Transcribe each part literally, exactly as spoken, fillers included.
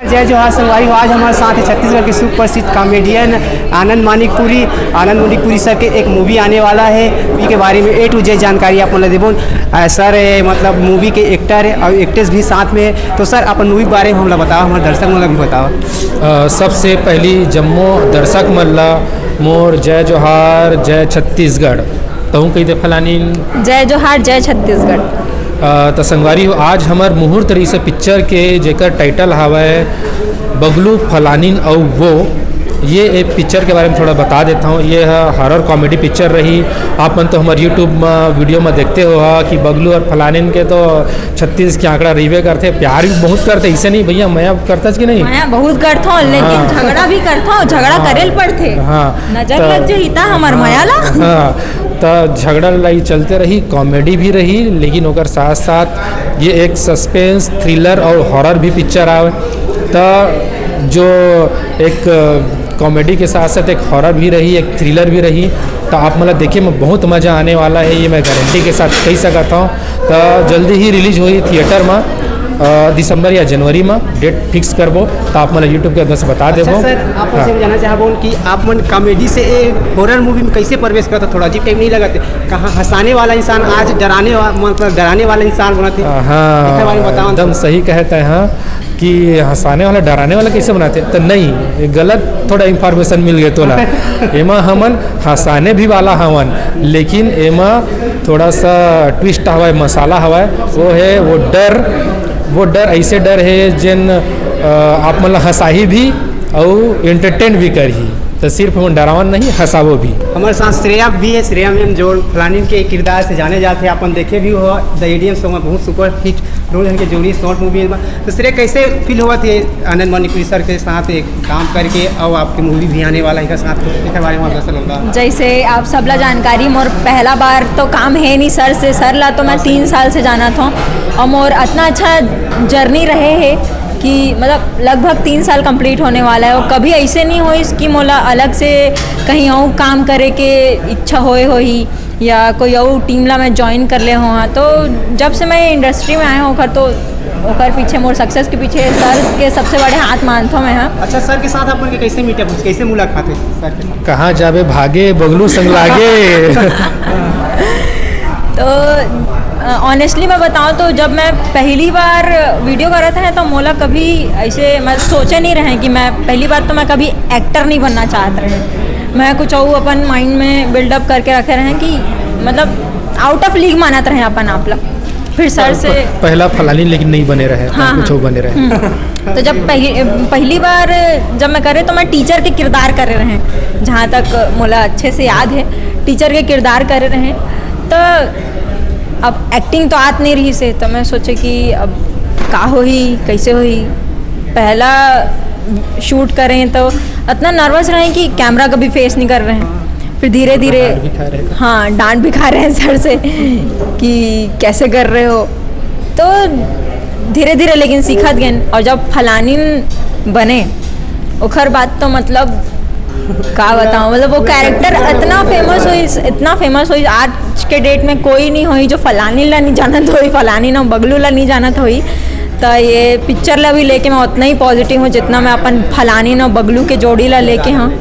जय जोहार संगवारी हो, आज हमारे साथ है छत्तीसगढ़ के सुप्रसिद्ध कॉमेडियन आनंद मानिकपुरी। आनंद मानिकपुरी सर के एक मूवी आने वाला है, मूवी के बारे में ए टू जेड जानकारी आप मन ला देबो। अ, सर, ए, मतलब, मूवी के एक्टर है और एक्ट्रेस भी साथ में है। तो सर, अपन मूवी के बारे में हमला बताओ, हमारे दर्शक मन ला भी बताओ। अ, सबसे पहली जम्मो दर्शक मन ला मोर जय जोहार, जय छत्तीसगढ़। तहूँ कही दे फलानीन। जय जोहार, जय छत्तीसगढ़। अ, त संगवारी हो, आज हमर मुहूर्त रईस पिक्चर के, जेकर टाइटल हवय बगलू, फलानीन अउ वो। ये एक पिक्चर के बारे में थोड़ा बता देता हूँ। ये ह हॉरर कॉमेडी पिक्चर रही। आप मन तो हमर YouTube म वीडियो म देखते हो हा कि बगलू और फलानीन के तो छत्तीस के आंकड़ा रहिबे करथे। प्यार भी बहुत करथे, इसे नहीं भैया, मया करथस कि नहीं? मया बहुत करथो, लेकिन हाँ। झगड़ा भी करथो, झगड़ा हाँ। करे ल पड़थे। हाँ। नजर त लग जाही त हमर हाँ, मया ला। हाँ। त झगड़ा लड़ाई चलते रही, कॉमेडी भी रही, लेकिन ओकर साथ साथ ये एक सस्पेंस, थ्रिलर और हॉरर भी पिक्चर आवे। त जो एक कॉमेडी के साथ साथ एक हॉरर भी रही, एक थ्रिलर भी रही, त आप मन ला देखे में बहुत मजा आने वाला है, ये मैं गारंटी के साथ कही सकत हूँ। त जल्दी ही रिलीज होही थिएटर में, अ, दिसंबर या जनवरी में डेट फिक्स करबो, त आप मन ला YouTube के माध्यम से बता अच्छा देबो। सर, आप हाँ। उनसे भी जानना चाहबो कि आप मन कॉमेडी से ए हॉरर मूवी में कैसे प्रवेश करता, थोड़ा अजीब टाइप नहीं लगते? कहाँ हंसाने वाला इंसान आज डराने वा-, मतलब डराने वाला इंसान बनत हे। हाँ, एकर बारे में बताओ ना। एकदम सही कहते हैं कि हंसाने वाला डराने वाला कैसे बनाते, तो नहीं, ये गलत थोड़ा इन्फॉर्मेशन मिल गए तोला। एमा हमन हंसाने भी वाला हवन, लेकिन एमा थोड़ा सा ट्विस्ट हवय, मसाला हवय, वो है वो डर। वो डर ऐसे डर है जिन, अ, आप मन ला हंसाही भी अउ एंटरटेन भी करही। तो सिर्फ हम डरावन नहीं, हंसावो भी। हमारे साथ श्रेया भी है। श्रेया मैम जो फलानीन के किरदार से जाने जाते हैं, अपन देखे भी हो द एडीएम शो में, बहुत सुपर हिट दोनों जन के जोड़ी शॉर्ट मूवी में। तो श्रेया, कैसे फील होवत हे आनंद मानिकपुरी सर के साथ एक काम करके, और आपके मूवी भी आने वाला है, एकर साथ एकर बारे में दरअसल होगा? जैसे आप सबला जानकारी, मोर पहला बार तो काम है नहीं सर से। सर ला तो मैं तीन साल से जानत हूँ, और मोर इतना अच्छा जर्नी रहे है कि मतलब लगभग तीन साल कंप्लीट होने वाला है, और कभी ऐसे नहीं होइस कि मोला अलग से कहीं और काम करे के इच्छा होए होही या कोई और टीम ला मैं ज्वाइन कर ले हो। हाँ, तो जब से मैं इंडस्ट्री में आए हूँ, ओकर तो ओकर पीछे, मोर सक्सेस के पीछे सर के सबसे बड़े हाथ मानथो मैं। हाँ। अच्छा, सर के साथ आप मन के कैसे मीटअप, कैसे मुलाकात है सर के साथ? कहाँ जाबे भागे, बगलू संग लागे। तो ऑनेस्टली मैं बताऊँ तो जब मैं पहली बार वीडियो करत रहे तो मोला कभी ऐसे मैं सोचे नहीं रहे कि मैं पहली बार तो मैं कभी एक्टर नहीं बनना चाहत रहे। मैं कुछ और अपन माइंड में बिल्डअप करके रखे रहे कि मतलब आउट ऑफ लीग मानत रहे अपन आप ला। फिर सर से प-, पहला फलानी लेकिन नहीं बने रहे, हाँ, कुछ हाँ। और बने रहे। हम्म। तो जब पहली पहली बार जब मैं करे तो मैं टीचर के किरदार करे रहे, जहाँ तक मोला अच्छे से याद है, टीचर के किरदार करे रहे। तो अब एक्टिंग तो आत नहीं रही से, तो मैं सोचे कि अब का होही, कैसे होही। पहला शूट करें तो इतना नर्वस रहे कि कैमरा कभी फेस नहीं कर रहे हैं। फिर धीरे धीरे डांट भी खा रहे हैं। हाँ, डांट भी खा रहे हैं सर से कि कैसे कर रहे हो। तो धीरे धीरे लेकिन सीखत गए, और जब फलानीन बने, ओकर बाद तो मतलब का बताऊं, मतलब वो कैरेक्टर इतना फेमस होइस, इतना फेमस होइस। आज के डेट में कोई नहीं होई जो फलानीन ला नहीं जानत होई, फलानीन अउ बगलू ला नहीं जानत होई। तो ये पिक्चर ला भी लेके मैं उतना ही पॉजिटिव हूँ जितना मैं अपन फलानीन अउ बगलू के जोड़ी ला लेके हूँ।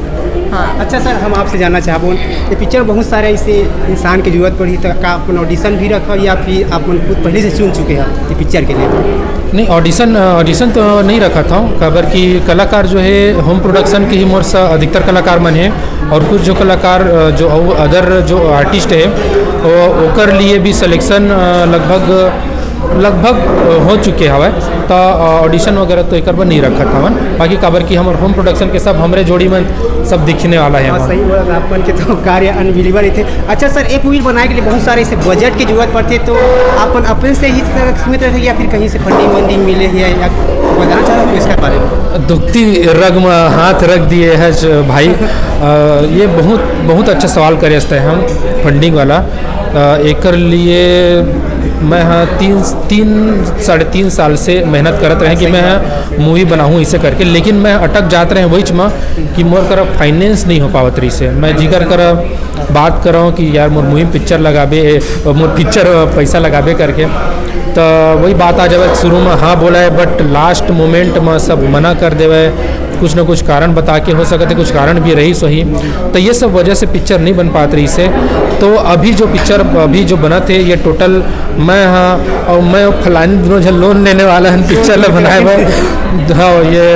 हाँ। अच्छा सर, हम आपसे जानना चाहबो, ये पिक्चर बहुत सारे ऐसे इंसान की जरूरत पड़ी, तो का अपन ऑडिशन भी रखा या फिर आप मन खुद पहले से चुन चुके हैं ये पिक्चर के लिए? नहीं, ऑडिशन, ऑडिशन तो नहीं रखा था, काबर कि कलाकार जो है होम प्रोडक्शन के ही मोर सा अधिकतर कलाकार मन है, और कुछ जो कलाकार, अ, जो अउ-, अदर जो आर्टिस्ट है, वो ओकर लिए भी सिलेक्शन, अ, लगभग, लगभग, अ, हो चुके हवय। त, अ, ऑडिशन वगैरह तो एकर बर नहीं रखत हवन, बाकी काबर कि हमर होम प्रोडक्शन के सब हमरे जोड़ी मन सब दिखने वाला है हाँ, वहाँ। सही बोला था, आपन के तो कार्य अनबिलीवर ही थे। अच्छा सर, एक मूवी बनाए के लिए बहुत सारे ऐसे बजट की जरूरत पड़ती है, तो आपन अपने से ही सर सीमित रहते हैं या फिर कहीं से फंडिंग वंडिंग मिले है, या बताना चाह रहे हो इसके बारे में? दुखती रग में हाथ रख दिए है ज-, भाई। अ, ये बहुत, बहुत अच्छा सवाल करे हस्ते हम फंडिंग वाला। अ, एकर लिए मैं ह तीन तीन साढ़े तीन साल से मेहनत करत रहे कि मैं ह मूवी बनाहूँ इसे करके, लेकिन मैं अटक जात रहे वही म कि मोर करा फाइनेंस नहीं हो पावत रही से। मैं जिकर करा बात कर रहा हूँ कि यार मोर मूवी पिक्चर लगाबे, मोर पिक्चर पैसा लगाबे करके, तो वही बात आ जावे। शुरू में हाँ बोला है, बट लास्ट मोमेंट में सब मना कर देवे, कुछ ना कुछ कारण बता के, हो सकते कुछ कारण भी रही सही। तो ये सब वजह से पिक्चर नहीं बन पात रही से। तो अभी जो पिक्चर अभी जो बनत हे, ये टोटल मैं हाँ और मैं फलानी दोनों झन लोन लेने वाला हन पिक्चर ला बनाए बर। हाँ, ये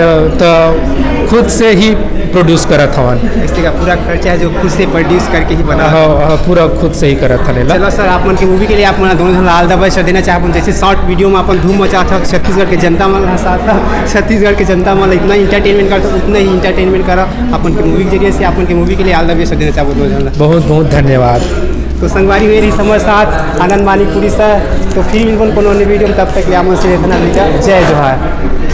तो खुद से ही प्रोड्यूस करत हवन। इसका पूरा खर्चा है जो खुद से प्रोड्यूस करके ही बना। हाँ, हाँ, पूरा खुद से ही करत हन एला। चलो सर, आप मन के मूवी के लिए आप मन दोनों झन ला all the best देना चाहब, जैसे शॉर्ट वीडियो में अपन धूम मचा था छत्तीसगढ़ के जनता मन के साथ, छत्तीसगढ़ के जनता मन इतना एंटरटेनमेंट करता, उतना ही एंटरटेनमेंट करा। अपन के मूवी के जरिए से अपन के मूवी के लिए all the best देना चाहब दोनों झन ला। बहुत बहुत धन्यवाद। तो संगवारी हुए रही हमारे साथ आनंद मानीपुरी सर। तो फिर मिलबन कोनो अन्य वीडियो में, तब तक ले आप मन से इतना दीजा। जय जोहार।